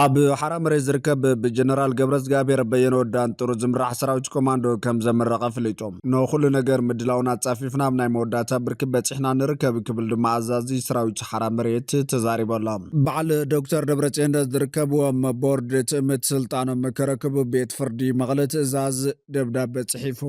ኣብ ሓራ መሬት ዝርከብ ብጀነራል ገብረዝጋብሔር በየነ ወዳን ጥሩ ዝምራሕ ሰራዊት ኮማንዶ ከም ዘመረቐ ፍሊጡ። ንኹሉ ነገር ምድላውን ኣጻፊፍና ኣብ ናይ መወዳእታ ብርኪ በጺሕና ንርከብ ክብል ድማ ኣዛዚ ሰራዊት ሓራ መሬት ተዛሪቡ ኣሎ። በዓል ዶክተር ደብረጽዮን ዝርከብዎም ቦርድ ትእምት ስልጣኖም ከረክቡ ቤት ፍርዲ መቐለ ትእዛዝ ደብዳበ ጽሒፉ።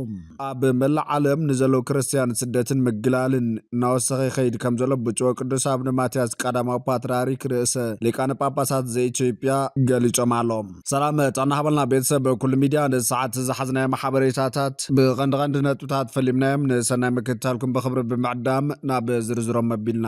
ኣብ መላእ ዓለም ንዘለዉ ክርስትያን ስደትን ምግላልን እናወሰኸ ይኸይድ ከም ዘሎ ብፁዕ ቅዱስ ኣቡነ ማትያስ ቀዳማዊ ፓትርያርክ ርእሰ ሊቃነ ጳጳሳት ዘኢትዮጵያ ገሊጾም ኣለዉ። ሰላም ጥዕና ሃበልና ቤተሰብ ኩሉ ሚድያ። ንሰዓት ዝሓዝናዮም ሓበሬታታት ብቐንዲ ቀንዲ ነጥብታት ፈሊምናዮም። ንሰናይ ምክትታልኩም ብኽብሪ ብምዕዳም ናብ ዝርዝሮም መቢልና።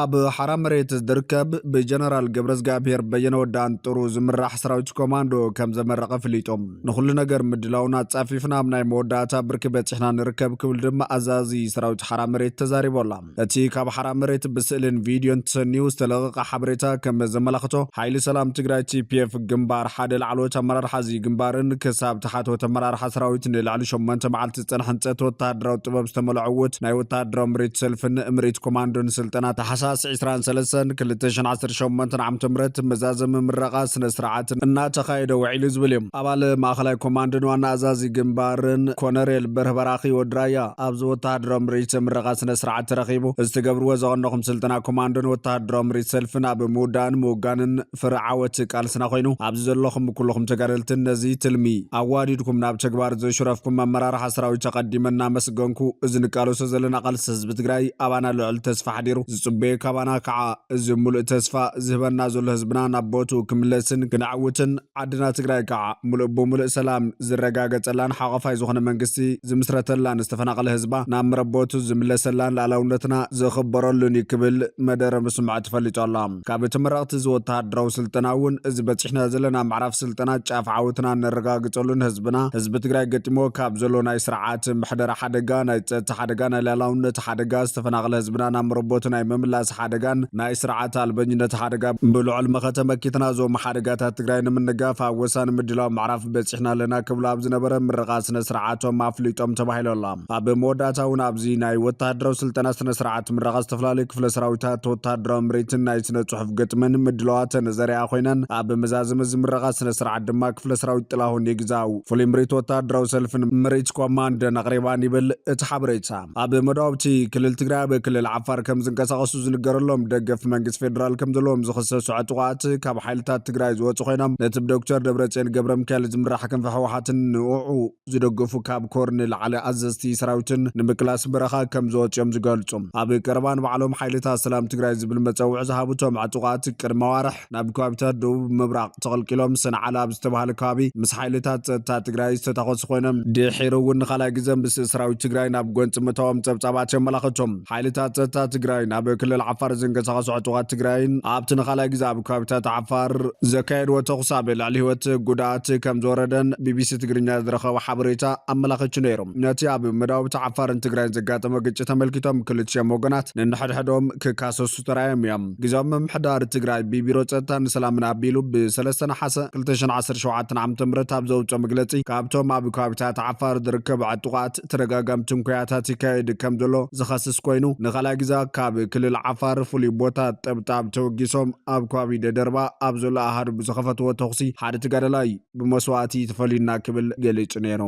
ኣብ ሓራ መሬት ዝርከብ ብጀነራል ገብረዝጋብሔር በየነ ወዳን ጥሩ ዝምራሕ ሰራዊት ኮማንዶ ከም ዘመረቐ ፍሊጦም። ንኹሉ ነገር ምድላውን ኣጻፊፍና ኣብ ናይ መወዳእታ ብርኪ በጺሕና ንርከብ ክብል ድማ ኣዛዚ ሰራዊት ሓራ መሬት ተዛሪቡ ኣሎ። እቲ ካብ ሓራ መሬት ብስእልን ቪድዮን ተሰኒዩ ዝተለቐቐ ሓበሬታ ከም ዘመላኽቶ፣ ሓይሊ ሰላም ትግራይ ቲ ፒ ኤፍ ግንባር ሓደ ላዕለዎት ኣመራርሓ እዚ ግንባርን ክሳብ ታሕተዎት ኣመራርሓ ሰራዊት ንልዕሊ ሸሞንተ መዓልቲ ዝጸንሐ ህንጸት ወተሃደራዊ ጥበብ ዝተመልኦ ዕዉት ናይ ወተሃደራዊ ምርኢት ሰልፍን ምርኢት ኮማንዶን ስልጠና ታሕሳስ ዕስራን ሰለስተን ክልተ ሽሕን ዓሰርተ ሸሞንተን ዓመተ ምህረት መዛዘሚ ምረቓ ስነ ስርዓት እናተኻየደ ውዒሉ ዝብል እዩ። ኣባል ማእኸላይ ኮማንዶን ዋና ኣዛዚ ግንባርን ኮነሬል በርህ በራኺ ወድራያ ኣብዚ ወተሃደራዊ ምርኢት ምረቓ ስነ ስርዓት ተረኺቡ ዝተገብርዎ ዘቐነኹም ስልጠና ኮማንዶን ወተሃደራዊ ምርኢት ሰልፍን ኣብ ምውዳእን ምውጋንን ፍረ ዓወት ቃልስና ኮይኑ፣ ኣብዚ ዘለኹም ኩልኹም ተጋደልትን ነዚ ትልሚ ኣዋዲድኩም ናብ ተግባር ዘሽረፍኩም ኣመራርሓ ሰራዊት ኣቐዲመ እናመስገንኩ፣ እዚ ንቃለሶ ዘለና ቃልሲ ህዝቢ ትግራይ ኣባና ልዑል ተስፋ ሓዲሩ ዝጽበዮ ካባና ከዓ እዚ ሙሉእ ተስፋ ዝህበና ዘሎ ህዝብና ናብ ቦትኡ ክምለስን ክነዕውትን ዓድና ትግራይ ከዓ ሙሉእ ብሙሉእ ሰላም ዝረጋገጸላን ሓቆፋይ ዝኾነ መንግስቲ ዝምስረተላን ዝተፈናቐለ ህዝባ ናብ መረቦቱ ዝምለሰላን ሉዓላውነትና ዝኽበረሉን እዩ ክብል መደረ ምስምዖ ተፈሊጡ ኣሎ። ካብ ተመረቕቲ እዚ ወተሃደራዊ ስልጠና እውን እዚ በፂሕና ዘለና ምዕራፍ ስልጠና ጫፍ ዓወትና ነረጋግጸሉን ህዝብና ህዝቢ ትግራይ ገጢሞ ካብ ዘሎ ናይ ስርዓት ምሕደራ ሓደጋ፣ ናይ ጸጥታ ሓደጋ፣ ናይ ሉዓላውነት ሓደጋ፣ ዝተፈናቐለ ህዝብና ናብ መረቦቱ ናይ ምምላስ ሓደጋን ናይ ስርዓት ኣልበኝነት ሓደጋ ብልዑል መኸተ መኪትና እዞም ሓደጋታት ትግራይ ንምንጋፍ ኣብ ወሳኒ ምድላው ምዕራፍ በፂሕና ኣለና ክብሉ ኣብ ዝነበረ ምርቓ ስነ ስርዓቶም ኣፍሊጦም ተባሂሉ ኣሎ። ኣብ መወዳእታ እውን ኣብዚ ናይ ወተሃደራዊ ስልጠና ስነ ስርዓት ምረቓ ዝተፈላለዩ ክፍለ ሰራዊታት ወተሃደራዊ ምርኢትን ናይ ስነ ጽሑፍ ግጥምን ምድላዋተን ዘሪኣ ኮይነን ኣብ መዛዘሚ እዚ ምረቓ ስነ ስርዓት ድማ ክፍለ ሰራዊት ጥላሁን ይግዛው ፍሉይ ምርኢት ወተሃደራዊ ሰልፍን ምርኢት ኮማንደን ኣቕሪባን ይብል እቲ ሓበሬታ። ኣብ መዳውብቲ ክልል ትግራይ ኣብ ክልል ዓፋር ከም ዝንቀሳቐሱ ዝንገረሎም ደገፍ መንግስቲ ፌዴራል ከም ዘለዎም ዝኽሰሱ ዕጡቓት ካብ ሓይልታት ትግራይ ዝወፁ ኮይኖም ነቲ ብዶክተር ደብረፅዮን ገብረ ሚካኤል ዝምራሕ ክንፊ ህወሓትን ንዕኡ ዝደግፉ ካብ ኮር ንላዕሊ ኣዘዝቲ ሰራዊትን ንምቅላስ በረኻ ከም ዝወፁ እዮም ዝገልፁ። ኣብ ቀረባ ንባዕሎም ሓይልታት ሰላም ትግራይ ዝብል መፀውዒ ዝሃቡ እቶም ዕጡቓት ቅድሚ ኣዋርሕ ናብ ከባቢታት ደቡብ ምብራቕ ተቐልቂሎም ሰንዓላ ኣብ ዝተባህለ ከባቢ ምስ ሓይልታት ጸጥታ ትግራይ ዝተታኾሱ ኮይኖም ድሒሩ እውን ንኻልኣይ ግዜ ምስ ሰራዊት ትግራይ ናብ ጎንፂ ምእታዎም ጸብጻባት የመላኽቱ። ሓይልታት ጸጥታ ትግራይ ናብ ክልል ዓፋር ዝንቀሳቐሱ ዕጡቓት ትግራይን ኣብቲ ንኻልኣይ ግዜ ኣብ ከባቢታት ዓፋር ዘካየድዎ ተኹሲ ኣብ ልዕሊ ህይወት ጉድኣት ከም ዝወረደን ቢ ቢ ሲ ትግርኛ ዝረኸቦ ሓበሬታ ኣመላኺቱ ነይሩ። ነቲ ኣብ መዳውብቲ ዓፋርን ትግራይን ዘጋጠመ ግጭት ተመልኪቶም ክልቲኦም ወገናት ነንሕድሕዶም ክካሰሱ ተራእዮም እዮም። ግዝያዊ ምምሕዳር ትግራይ ብቢሮ ጸጥታን ሰላምን ኣቢሉ ብሰለስተ ነሓሰ ክልተ ሽሕን ዓሰርተ ሸውዓተን ዓመተ ምህረት ኣብ ዘውፅኦ መግለፂ ካብቶም ኣብ ከባቢታት ዓፋር ዝርከቡ ዕጡቓት ተደጋጋሚ ትንኮያታት ይካየድ ከም ዘሎ ዝኸስስ ኮይኑ ንኻልኣይ ግዜ ካብ ክልል ዓፋር ፍሉይ ቦታ ጠብጣብ ተወጊሶም ኣብ ከባቢ ደደርባ ኣብ ዘሎ ኣሃዱ ብዝኸፈትዎ ተኹሲ ሓደ ተጋዳላይ ብመስዋእቲ ተፈልዩና ክብል ገሊጹ ነይሩ።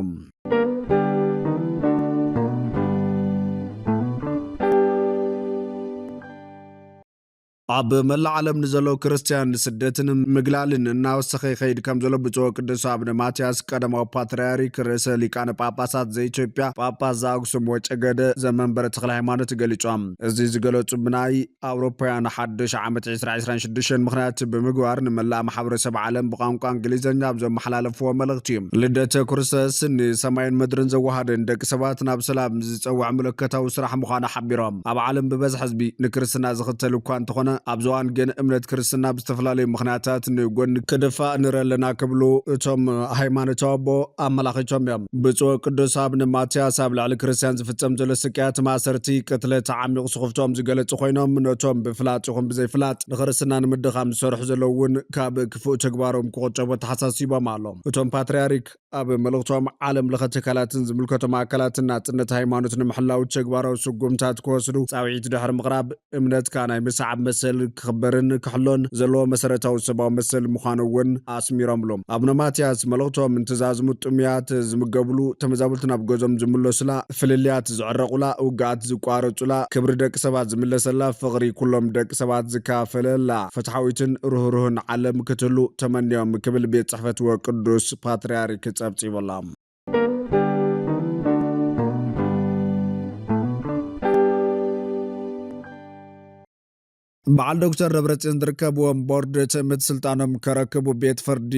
ኣብ መላእ ዓለም ንዘለዉ ክርስትያን ስደትን ምግላልን እናወሰኸ ይኸይድ ከም ዘሎ ብፁዕ ቅዱስ ኣቡነ ማትያስ ቀዳማዊ ፓትርያርክ ርእሰ ሊቃነ ጳጳሳት ዘኢትዮጵያ ጳጳስ ዘኣክሱም ወጨገደ ዘመንበረ ተክለ ሃይማኖት ገሊጾም። እዚ ዝገለጹ ብናይ ኣውሮፓውያን ሓድሽ ዓመት ዕስራ ዕስራን ሽዱሽተን ምኽንያት ብምግባር ንመላእ ማሕበረሰብ ዓለም ብቋንቋ እንግሊዝኛ ኣብ ዘመሓላለፍዎ መልእኽቲ እዩ። ልደተ ክርስቶስ ንሰማይን ምድርን ዘወሃደ ንደቂ ሰባት ናብ ሰላም ዝጸውዕ መለኮታዊ ስራሕ ምዃኑ ሓቢሮም። ኣብ ዓለም ብበዝሒ ህዝቢ ንክርስትና ዝኽተል እኳ እንተኾነ ኣብዚ እዋን ግን እምነት ክርስትና ብዝተፈላለዩ ምኽንያታት ንጎኒ ክድፋእ ንርኢ ኣለና ክብሉ እቶም ሃይማኖታዊ ኣቦ ኣመላኺቶም እዮም። ብፁዕ ቅዱስ ኣቡነ ማትያስ ኣብ ልዕሊ ክርስትያን ዝፍጸም ዘሎ ስቅያት፣ ማእሰርቲ፣ ቅትለት ዓሚቕ ስኽፍቶም ዝገለጹ ኮይኖም፣ ነቶም ብፍላጥ ይኹን ብዘይፍላጥ ንክርስትና ንምድኻም ዝሰርሑ ዘለዉ እውን ካብ ክፉእ ተግባሮም ክቑጠቡ ኣተሓሳሲቦም ኣለዉ። እቶም ፓትርያርክ ኣብ መልእኽቶም፣ ዓለም ለኸ ትካላትን ዝምልከቶም ኣካላትን ናጽነት ሃይማኖት ንምሕላው ተግባራዊ ስጉምታት ክወስዱ ጻውዒት ድሕሪ ምቕራብ፣ እምነትካ ናይ ምስዓብ መሰል ክኽበርን ክሕሎን ዘለዎ መሰረታዊ ሰብኣዊ መሰል ምዃኑ እውን ኣስሚሮምሉ። ኣቡነ ማትያስ መልእኽቶም፣ ንትእዛዝ ምጥሙያት ዝምገብሉ፣ ተመዛበልቲ ናብ ገዞም ዝምለሱላ፣ ፍልልያት ዝዕረቑላ፣ ውግኣት ዝቋረጹላ፣ ክብሪ ደቂ ሰባት ዝምለሰላ፣ ፍቕሪ ኩሎም ደቂ ሰባት ዝካፈለላ ፍትሓዊትን ርህሩህን ዓለም ክትህሉ ተመንዮም ክብል ቤት ጽሕፈት ወቅዱስ ፓትርያርክ ጸብጺቡላ። በዓል ዶክተር ደብረጽዮን ዝርከብዎም ቦርድ ትእምት ስልጣኖም ከረክቡ ቤት ፍርዲ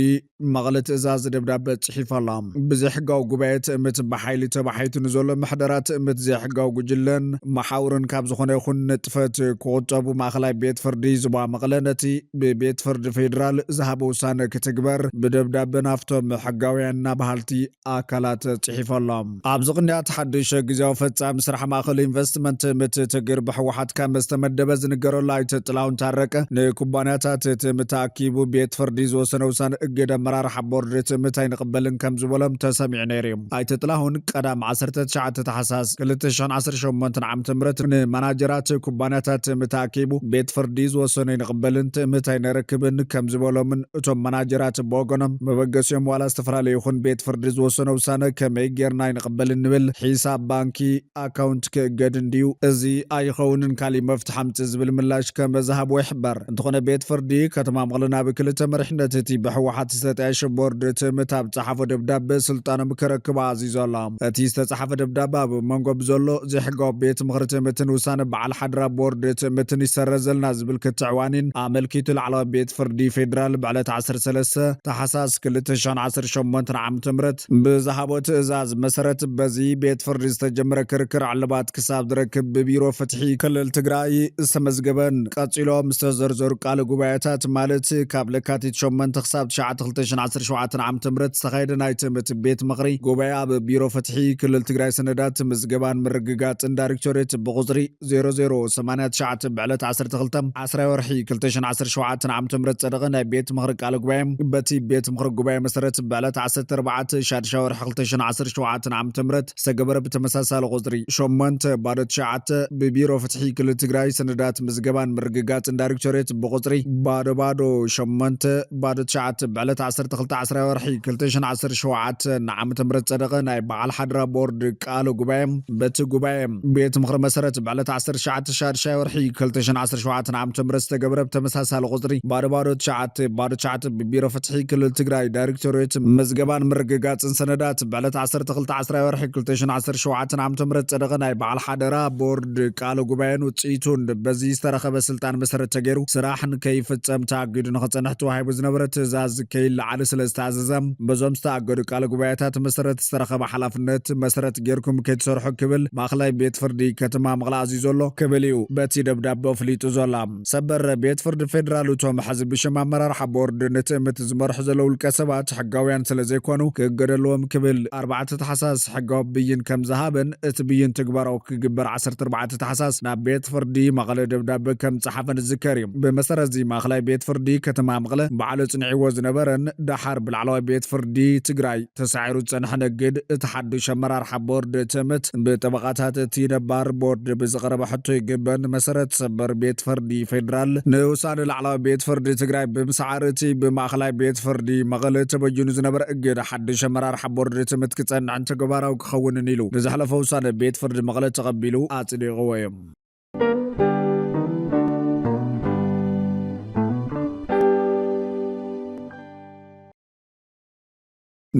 መቐለ ትእዛዝ ደብዳበ ጽሒፉ ኣሎ። ብዘይሕጋዊ ጉባኤ ትእምት ብሓይሊ ተባሒቱ ንዘሎ ምሕደራ ትእምት ዘይሕጋዊ ጉጅለን መሓውርን ካብ ዝኾነ ይኹን ንጥፈት ክቑጠቡ ማእኸላይ ቤት ፍርዲ ዞባ መቐለ ነቲ ብቤት ፍርዲ ፌዴራል ዝሃበ ውሳነ ክትግበር ብደብዳበ ናብቶም ሕጋውያን እና በሃልቲ ኣካላት ጽሒፉ ኣሎ። ኣብዚ ቅንያት ሓድሽ ግዜያዊ ፈጻሚ ስራሕ ማእኸል ኢንቨስትመንት ትእምት ትግር ብህወሓት ከም ዝተመደበ ዝንገረሉ ኣይተ ጥላሁን ታረቀ ንኩባንያታት ትእምት ኣኪቡ ቤት ፍርዲ ዝወሰነ ውሳነ እግድ ኣመራርሓ ቦርድ ትእምት ኣይንቕበልን ከም ዝበሎም ተሰሚዑ ነይሩ እዩ። ኣይተ ጥላሁን ቀዳም ዓሰርተ ትሽዓተ ታሕሳስ ክልተ ሽሕን ዓሰርተ ሸሞንተን ዓመተ ምህረት ንማናጀራት ኩባንያታት ትእምት ኣኪቡ ቤት ፍርዲ ዝወሰነ ኣይንቕበልን ትእምት ኣይነረክብን ከም ዝበሎምን እቶም ማናጀራት ብወገኖም መበገሲኦም ዋላ ዝተፈላለዩ ይኹን ቤት ፍርዲ ዝወሰነ ውሳነ ከመይ ጌርና ኣይንቕበልን ንብል፣ ሒሳብ ባንኪ ኣካውንት ክእገድ እንድዩ፣ እዚ ኣይኸውንን ካሊእ መፍትሒ ኣምጽእ ዝብል ምላሽ ከም ዝሃብዎ ይሕበር። እንተኾነ ቤት ፍርዲ ከተማ መቐለ ናብ ክልተ መሪሕነት እቲ ብህወሓት ዝተጣየሸ ቦርድ ትእምት ኣብ ጸሓፎ ደብዳበ ስልጣኖም ክረክቡ ኣዚዙ ኣሎ። እቲ ዝተጻሓፈ ደብዳበ ኣብ መንጎ ብዘሎ ዘይሕጋዊ ቤት ምኽሪ ትእምትን ውሳነ በዓል ሓድራ ቦርድ ትእምትን ይሰረዘልና ዝብል ክትዕ ዋኒን ኣመልኪቱ ላዕለዋይ ቤት ፍርዲ ፌዴራል ብዕለት ዓሰርተ ሰለስተ ታሕሳስ ክልተ ሽሕን ዓሰርተ ሸሞንተን ዓመተ ምህረት ብዝሃቦ ትእዛዝ መሰረት በዚ ቤት ፍርዲ ዝተጀመረ ክርክር ዕልባት ክሳብ ዝረክብ ብቢሮ ፍትሒ ክልል ትግራይ ዝተመዝገበን ቀጺሎም ዝተዘርዘሩ ቃለ ጉባኤታት ማለት ካብ ለካቲት ሸሞንተ ክሳብ ትሽዓተ ክልተ ሽሕን ዓሰርተ ሸውዓተን ዓመተ ምህረት ዝተኻየደ ናይ ትእምት ቤት ምኽሪ ጉባኤ ኣብ ቢሮ ፍትሒ ክልል ትግራይ ሰነዳት ምዝገባን ምርግጋጽን ዳይሬክቶሬት ብቁጽሪ ዜሮ ዜሮ ሰማንያ ትሽዓተ ብዕለት ዓሰርተ ክልተ ዓስራይ ወርሒ ክልተ ሽሕን ዓሰርተ ሸውዓተን ዓመተ ምህረት ጸደቐ ናይ ቤት ምኽሪ ቃለ ጉባኤ በቲ ቤት ምኽሪ ጉባኤ መሰረት ብዕለት ዓሰርተ ኣርባዕተ ሻድሻይ ወርሒ ክልተ ሽሕን ዓሰርተ ሸውዓተን ዓመተ ምህረት ዝተገበረ ብተመሳሳሊ ቁጽሪ ሸሞንተ ባዶ ትሽዓተ ብቢሮ ፍትሒ ክልል ትግራይ ሰነዳት ምዝገባን ምርግጋጽን ዳይሬክቶሬት ብቁጽሪ ባዶ ባዶ ሸሞንተ ባዶ ትሽዓተ ብዕለት ዓሰርተ ክልተ ዓስራይ ወርሒ ክልተ ሽሕን ዓሰርተ ሸውዓተን ዓመተ ምህረት ጸደቐ ናይ በዓል ሓድራ ቦርድ ቃለ ጉባኤ በቲ ጉባኤ ቤት ምኽሪ መሰረት ብዕለት ዓሰርተ ትሽዓተ ሻድሻይ ወርሒ ክልተ ሽሕን ዓሰርተ ሸውዓተን ዓመተ ምህረት ዝተገብረ ብተመሳሳሊ ቁጽሪ ባዶ ባዶ ትሽዓተ ባዶ ትሽዓተ ብቢሮ ፍትሒ ክልል ትግራይ ዳይሬክቶሬት ምዝገባን ምርግጋጽን ሰነዳት ብዕለት ዓሰርተ ክልተ ዓስራይ ወርሒ ክልተ ሽሕን ዓሰርተ ሸውዓተን ዓመተ ምህረት ጸደቐ ናይ በዓል ሓደራ ቦርድ ቃለ ጉባኤን ውጽኢቱን በዚ ዝተረኸበ ስልጣን መሰረት ተገይሩ ስራሕ ንከይፍጸም ተኣጊዱ ንኽጸንሕ ተዋሂቡ ዝነበረ ትእዛዝ ከይለዓል ስለ ዝተኣዘዘ በዞም ዝተኣገዱ ቃለ ጉባኤታት መሰረት ዝተረኸበ ሓላፍነት መሰረት ጌርኩም ከይትሰርሑ ክብል ማእኸላይ ቤት ፍርዲ ከተማ መቐለ ኣዚዙ ኣሎ ክብል እዩ በቲ ደብዳቤ ኣፍሊጡ ዘሎ። ሰበር ቤት ፍርዲ ፌዴራል እቶም ሕዚ ብሽም ኣመራርሓ ቦርድ ንትእምት ዝመርሑ ዘለዉ ውልቀ ሰባት ሕጋውያን ስለ ዘይኮኑ ክእገዱ ኣለዎም ክብል ኣርባዕተ ታሕሳስ ሕጋዊ ብይን ከም ዝሃበን እቲ ብይን ተግባራዊ ክግበር ዓሰርተ ኣርባዕተ ታሕሳስ ናብ ቤት ፍርዲ መቐለ ደብዳቤ ከም ዝጸሓፈን ዝዝከር እዩ። ብመሰረት እዚ ማእኸላይ ቤት ፍርዲ ከተማ መቐለ ባዕሉ ጽኒዕዎ ዝነበረን ደሓር ብላዕለዋይ ቤት ፍርዲ ትግራይ ተሳዒሩ ዝጸንሐን እግድ እቲ ሓዱሽ ኣመራርሓ ቦርድ ትእምት ብጠበቓታት እቲ ነባር ቦርድ ብዝቐረበ ሕቶ ይግበን መሰረት ሰበር ቤት ፍርዲ ፌዴራል ንውሳነ ላዕለዋይ ቤት ፍርዲ ትግራይ ብምስዓር እቲ ብማእኸላይ ቤት ፍርዲ መቐለ ተበይኑ ዝነበረ እግድ ሓዱሽ ኣመራርሓ ቦርድ ትእምት ክጸንዕን ተግባራዊ ክኸውንን ኢሉ ንዝሓለፈ ውሳነ ቤት ፍርዲ መቐለ ተቐቢሉ ኣጽዲቕዎ እዩ።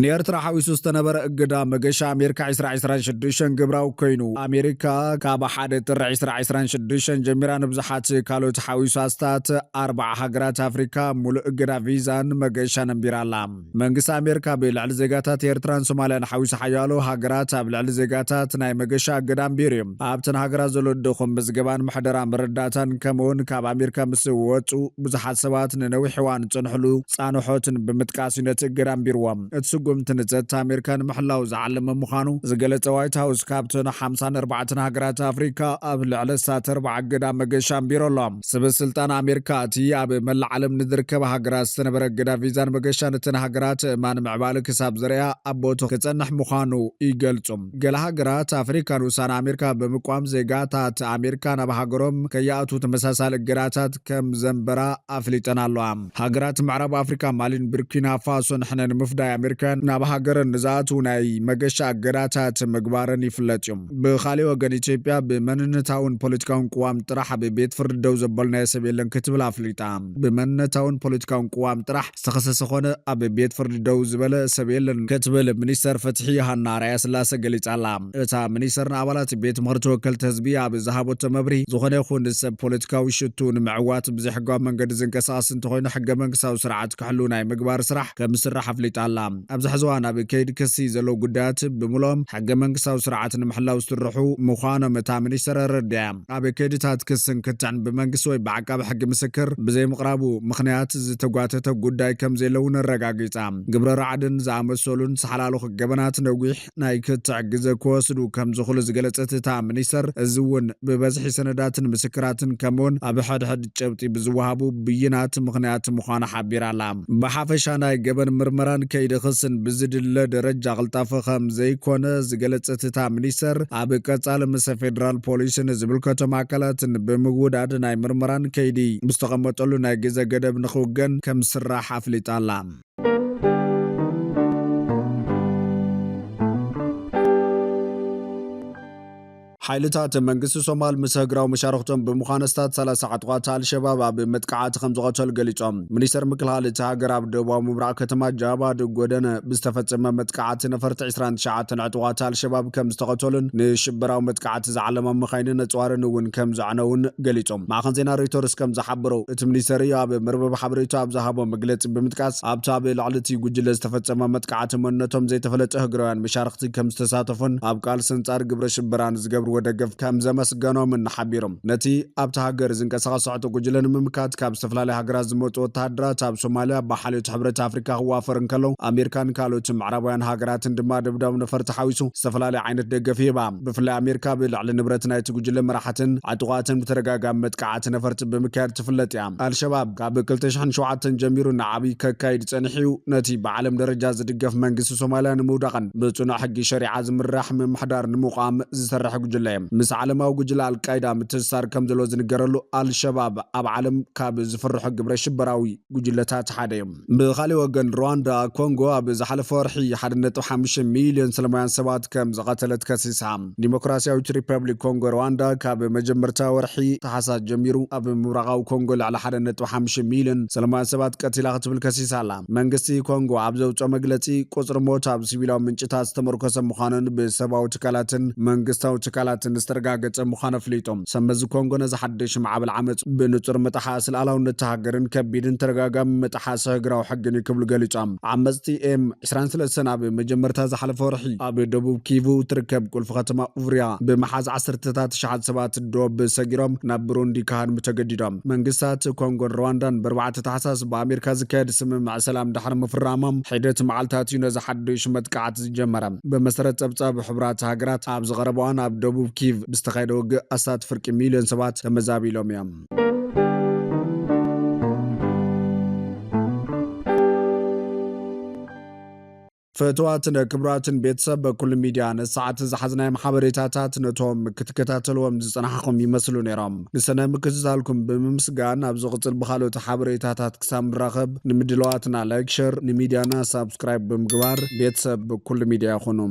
ንኤርትራ ሓዊሱ ዝተነበረ እገዳ መገሻ ኣሜሪካ ዕስራ ዕስራን ሽዱሽተን ግብራዊ ኮይኑ፣ ኣሜሪካ ካብ ሓደ ጥሪ ዕስራ ዕስራን ሽዱሽተን ጀሚራ ንብዙሓት ካልኦት ሓዊሱ ኣስታት ኣርባዓ ሃገራት ኣፍሪካ ሙሉእ እገዳ ቪዛን መገሻን ኣንቢራ ኣላ። መንግስቲ ኣሜሪካ ብልዕሊ ዜጋታት ኤርትራን ሶማልያን ሓዊሱ ሓያሎ ሃገራት ኣብ ልዕሊ ዜጋታት ናይ መገሻ እገዳ ኣንቢሩ እዩ። ኣብተን ሃገራት ዘሎ ድኹም ምዝገባን ምሕደራ መረዳእታን ከምኡውን ካብ ኣሜሪካ ምስ ወጹ ብዙሓት ሰባት ንነዊሕ እዋን ዝጸንሕሉ ጻንሖትን ብምጥቃስ እዩ ነቲ እገዳ ኣንቢርዎም። እቲ ስጉምቲ ንጸጥታ ኣሜሪካ ንምሕላው ዝዓለመ ምዃኑ ዝገለጸ ዋይት ሃውስ ካብተን ሓምሳን ኣርባዕተን ሃገራት ኣፍሪካ ኣብ ልዕሊ ኣስታት ኣርባዓ እገዳ መገሻ ኣንቢሩ ኣሎ። ስብስልጣን ኣሜሪካ እቲ ኣብ መላእ ዓለም ንዝርከባ ሃገራት ዝተነበረ እገዳ ቪዛን መገሻ ነተን ሃገራት እማን ምዕባለ ክሳብ ዘርእያ ኣብ ቦትኡ ክጸንሕ ምዃኑ ይገልጹ። ገለ ሃገራት ኣፍሪካ ንውሳነ ኣሜሪካ ብምቋም ዜጋታት ኣሜሪካ ናብ ሃገሮም ከይኣትዉ ተመሳሳሊ እገዳታት ከም ዘንበራ ኣፍሊጠን ኣለዋ። ሃገራት ምዕራብ ኣፍሪካ ማሊን ቡርኪና ፋሶን ሕነ ንምፍዳይ ኣሜሪካውያን ናብ ሃገረን ንዝኣትዉ ናይ መገሻ እገዳታት ምግባረን ይፍለጥ እዩ። ብኻሊእ ወገን ኢትዮጵያ ብመንነታውን ፖለቲካውን ቅዋም ጥራሕ ኣብ ቤት ፍርዲ ደው ዘበልናዮ ሰብ የለን ክትብል ኣፍሊጣ። ብመንነታውን ፖለቲካውን ቅዋም ጥራሕ ዝተኸሰሰ ኮነ ኣብ ቤት ፍርዲ ደው ዝበለ ሰብ የለን ክትብል ሚኒስተር ፍትሒ ሃና ኣርኣያ ስላሰ ገሊጻ ኣላ። እታ ሚኒስተር ንኣባላት ቤት ምኽሪ ተወከልቲ ህዝቢ ኣብ ዝሃበቶ መብርሂ፣ ዝኾነ ይኹን ሰብ ፖለቲካዊ ሽቱ ንምዕዋት ብዘይሕጋዊ መንገዲ ዝንቀሳቐስ እንተኾይኑ ሕገ መንግስታዊ ስርዓት ክሕሉ ናይ ምግባር ስራሕ ከም ዝስራሕ ኣፍሊጣ ኣላ። ኣብዚ ሕዚ እዋን ኣብ ከይዲ ክሲ ዘለዉ ጉዳያት ብምልኦም ሕገ መንግስታዊ ስርዓት ንምሕላው ዝስርሑ ምዃኖም እታ ሚኒስተር ኣረዲኣ። ኣብ ከይድታት ክስን ክትዕን ብመንግስቲ ወይ ብዓቃቢ ሕጊ ምስክር ብዘይምቕራቡ ምኽንያት ዝተጓተተ ጉዳይ ከም ዘየለ እውን ኣረጋጊጻ። ግብረ ራዕድን ዝኣመሰሉን ዝሓላለኹ ገበናት ነዊሕ ናይ ክትዕ ግዘ ክወስዱ ከም ዝኽእሉ ዝገለጸት እታ ሚኒስተር፣ እዚ እውን ብበዝሒ ሰነዳትን ምስክራትን ከምኡውን ኣብ ሕድሕድ ጭብጢ ብዝወሃቡ ብይናት ምኽንያት ምዃኑ ሓቢራ ኣላ። ብሓፈሻ ናይ ገበን ምርመራን ከይዲ ክስን ብዝድለ ደረጃ ቅልጣፈ ከም ዘይኮነ ዝገለጸት እታ ሚኒስተር፣ ኣብ ቀጻሊ ምስ ፌደራል ፖሊስን ዝምልከቶም ኣካላትን ብምውዳድ ናይ ምርመራን ከይዲ ብዝተቐመጠሉ ናይ ግዘ ገደብ ንኽውገን ከም ዝስራሕ ኣፍሊጣ ኣላ። ሓይልታት መንግስቲ ሶማል ምስ ህግራዊ መሻርኽቶም ብምዃን ኣስታት ሰላሳ ዕጡቓት ኣልሸባብ ኣብ መጥቃዕቲ ከም ዝቐተሉ ገሊጾም። ሚኒስተር ምክልኻል እቲ ሃገር ኣብ ደቡባዊ ምብራቕ ከተማ ጃባድ ጎደነ ብዝተፈጸመ መጥቃዕቲ ነፈርቲ ዕስራን ትሽዓተን ዕጡቓት ኣልሸባብ ከም ዝተቐተሉን ንሽበራዊ መጥቃዕቲ ዝዓለማ መኻይንን ኣጽዋርን እውን ከም ዘዕነውን ገሊጾም። ማዕኸን ዜና ሮይተርስ ከም ዝሓበሮ፣ እቲ ሚኒስተር ኣብ መርበብ ሓበሬታ ኣብ ዝሃቦ መግለጺ ብምጥቃስ፣ ኣብቲ ኣብ ልዕሊ እቲ ጉጅለ ዝተፈጸመ መጥቃዕቲ መንነቶም ዘይተፈለጠ ህግራውያን መሻርኽቲ ከም ዝተሳተፉን ኣብ ቃልሲ ኣንጻር ግብረ ሽበራ ንዝገብርዎ ደገፍ ከም ዘመስገኖምን ሓቢሮም። ነቲ ኣብቲ ሃገር ዝንቀሳቐስ ዕጡቕ ጉጅለ ንምምካት ካብ ዝተፈላለያ ሃገራት ዝመጹ ወተሃደራት ኣብ ሶማልያ ብሓልዮት ሕብረት ኣፍሪካ ክዋፈሩ እንከለዉ፣ ኣሜሪካን ካልኦት ምዕራባውያን ሃገራትን ድማ ደብዳብ ነፈርቲ ሓዊሱ ዝተፈላለየ ዓይነት ደገፍ ይህባ። ብፍላይ ኣሜሪካ ብልዕሊ ንብረት ናይቲ ጉጅለ መራሕትን ዕጡቓትን ብተደጋጋሚ መጥቃዕቲ ነፈርቲ ብምክያድ ትፍለጥ እያ። ኣልሸባብ ካብ ክልተ ሽሕን ሸውዓተን ጀሚሩ ንዓብዪ ከካይድ ጸኒሑ እዩ። ነቲ ብዓለም ደረጃ ዝድገፍ መንግስቲ ሶማልያ ንምውዳቕን ብጽኑዕ ሕጊ ሸሪዓ ዝምራሕ ምምሕዳር ንምቋም ዝሰርሕ ጉጅለ እዩ። ምስ ዓለማዊ ጉጅለ ኣልቃይዳ ምትእስሳር ከም ዘለዎ ዝንገረሉ ኣልሸባብ ኣብ ዓለም ካብ ዝፍርሑ ግብረ ሽበራዊ ጉጅለታት ሓደ እዩ። ብኻልእ ወገን፣ ሩዋንዳ ኮንጎ ኣብ ዝሓለፈ ወርሒ ሓደ ነጥቢ ሓሙሽተ ሚልዮን ሰላማውያን ሰባት ከም ዝቐተለት ከሲሳ። ዲሞክራሲያዊት ሪፐብሊክ ኮንጎ ሩዋንዳ ካብ መጀመርታ ወርሒ ታሕሳስ ጀሚሩ ኣብ ምብራቓዊ ኮንጎ ልዕሊ ሓደ ነጥቢ ሓሙሽተ ሚልዮን ሰላማውያን ሰባት ቀቲላ ክትብል ከሲሳ ኣላ። መንግስቲ ኮንጎ ኣብ ዘውፅኦ መግለፂ፣ ቁፅሪ ሞት ኣብ ሲቪላዊ ምንጭታት ዝተመርኮሰ ምዃኑን ብሰብኣዊ ትካላትን መንግስታዊ ትካላትን ዝተረጋገፀ ምዃኑ ኣፍሊጡ። ሰመዚ ኮንጎ ነዚ ሓድሽ ማዕበል ዓመፅ ብንጹር መጥሓስ ልኣላውነት ሃገርን ከቢድን ተደጋጋሚ መጥሓስ ሃገራዊ ሕግን እዩ ክብሉ ገሊጾም። ዓመፅቲ ኤም ዕስራን ሰለስተን ኣብ መጀመርታ ዝሓለፈ ወርሒ ኣብ ደቡብ ኪቩ ትርከብ ቁልፊ ከተማ ኡቭሪያ ብምሓዝ ዓሰርተታት ኣሽሓት ሰባት ዶብ ሰጊሮም ናብ ብሩንዲ ክሃድሙ ተገዲዶም። መንግስታት ኮንጎን ሩዋንዳን ብኣርባዕተ ታሕሳስ ብኣሜሪካ ዝካየድ ስምምዕ ሰላም ድሕሪ ምፍራሞም ሒደት መዓልታት እዩ ነዚ ሓድሽ መጥቃዕቲ ዝጀመረ። ብመሰረት ጸብጻብ ሕቡራት ሃገራት፣ ኣብ ዝቐረበ እዋን ኣብ ደቡብ ኪቭ ብዝተኻየደ ውግእ ኣስታት ፍርቂ ሚልዮን ሰባት ተመዛቢሎም እዮም። ፍትዋትን ክቡራትን ቤተሰብ በኩል ሚድያ፣ ነቲ ሰዓት ዝሓዝናዮም ሓበሬታታት ነቶም ክትከታተልዎም ዝጸናሕኹም ይመስሉ ነይሮም። ንሰናይ ምክትታልኩም ብምምስጋን፣ ኣብ ዝቕጽል ብኻልኦት ሓበሬታታት ክሳብ ንራኸብ፣ ንምድላዋትና ላይክ፣ ሸር፣ ንሚድያና ሳብስክራይብ ብምግባር ቤተሰብ በኩል ሚድያ ይኹኑ።